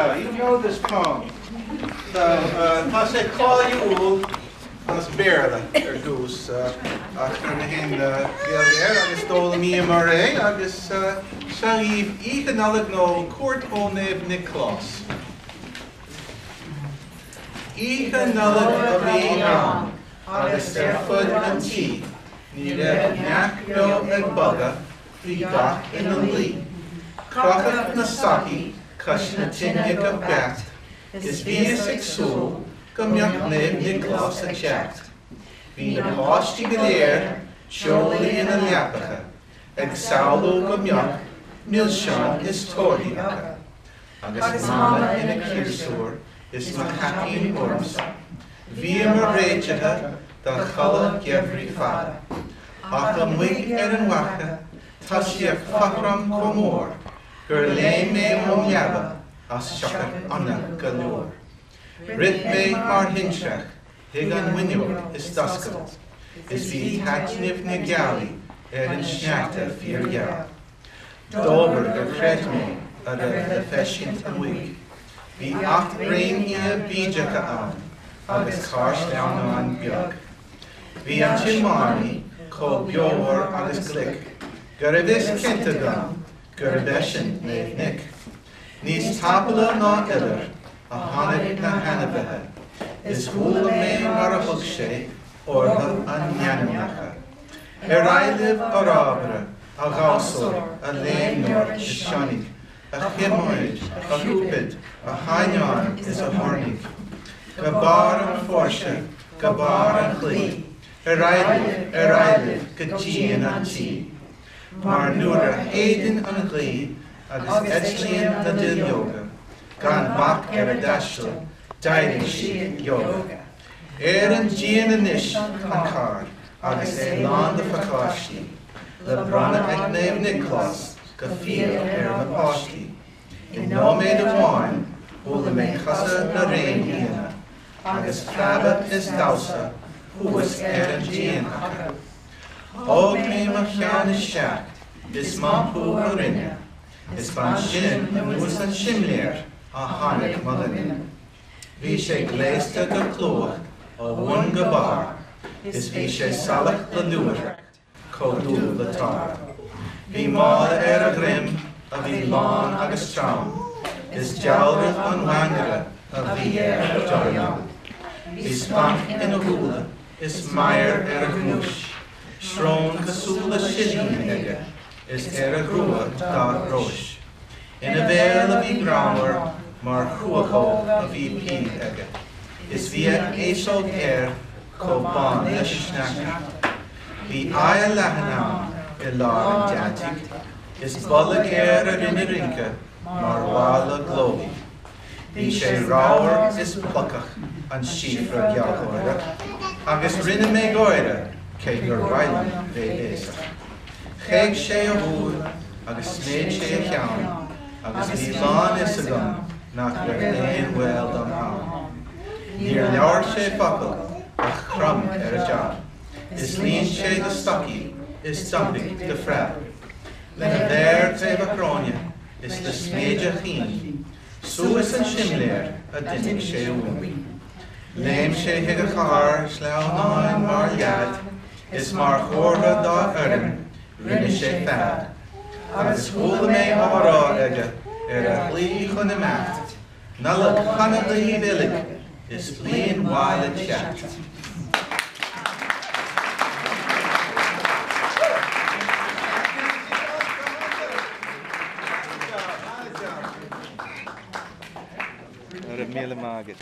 job. You know this poem. So, tá sé cáiliúil as Béarla ar dtús, ach chuir mé féin Gaeilge air agus d'fhoghlaimíomar é agus seo dhaoibh Oíche Nollag nó Cuairt ó Naomh Nioclás. Oíche Nollag a bhí ann agus ar fud an tí ní raibh neach beo ag bogadh, bhí gach ina luí. Crochadh na stocaí cois na tine go beacht is bhíothas ag súil go mbeadh Naomh Nioclás ag teacht. Bhí na páistí go léir teolaí ina leapacha ag samhlú go mbeadh milseáin is torthaí acu. Agus Mama ina ciarsúr is mo chaipín ormsa, bhíomar réitithe do chodladh geimhridh fada. Ach amuigh ar an bhfaiche tosaíodh fothram chomh mór gur léim mé óm leaba as siocair ionadh go leor. Rith mé mar thintreach chuig an bhfuinneog is d'oscail, is bhí taitneamh na gealaí ar an sneachta fíorgheal. Dóbair gur chreid mé a raibh le feiscint amuigh. Bhí 8 réinfhia bídeacha ann agus carr sleamhnáin beag. Bhí an tiománaí chomh beomhar agus glic go raibh fhios cinnte agam gurb eisean Naomh Nic. Níos tapúla ná iolar a tháinig na hainmhithe is chuala mé mar a thug sé orthu a n-ainmneacha. Ar aghaidh libh, a rábaire, a dhamhsóir, a léimneoir is sionnaigh, a chiomoid, a chúpid, a shaighneáin is a thoirnigh. Go barr an phóirse, go barr an chlaí, ar aghaidh libh, ar aghaidh libh go díon an tí. Mar nuair a shéideann an ghaoth agus eitlíonn na duilleoga, gan bac ar a dtaisteal, d'éirigh siad leoga. Ar an díon anois an carr agus é lán de phacáistí le bronnadh ag Naomh Nioclás go fial ar na páistí. I nóiméad amháin chuala mé cosa na réinfhianna agus preabadh is damhsa thuas ar an díon acu. Thóg mé mo cheann isteach is m'iompú a rinne is b'ansin anuas an simléar a tháinig mo dhuine. Bhí sé gléasta go clúmhach ó bhun go barr is bhí sé salach le luaithreach chomh dubh le tar. Bhí mála ar a dhroim a bhí lán agus trom is dealramh an mhangaire a bhí air dar liom. Bhí splanc ina shúile is meidhir ar a ghnúis, srón cosúil le silín aige is ar a ghrua dath róis. Ina bhéal a bhí greannmhar mar chuachóg a bhí píb aige, is bhí a fhéasóg air chomh bán leis an sneachta. Bhí aghaidh leathan ann i lár an dea-tigh, is bolg air a rinne rince mar mhála glóthaí. Bhí sé ramhar is plocach an síofra gealgháireach, agus rinne mé gáire cé gur mhaith liom bheith béasach. Chaoch sé a shúil agus sméid sé a cheann agus bhí lán-fhios agam nach raibh aon bhaol dom ann. Níor labhair sé focal ach chrom ar a jab, is líon sé de stocaí is d'iompaigh de phreab. Lena mhéar taobh a shróine is le sméid a chinn, suas an simléar a d'imigh sé uainn. Léim sé chuig a charr sleamhnáin mar leaid is mar chomhartha dá fhoireann rinne sé fead. Agus chuala mé á rá aige ar a shlí chun imeacht, Nollaig shona daoibh uilig is bliain mhaith le teacht. Go raibh míle maith agat.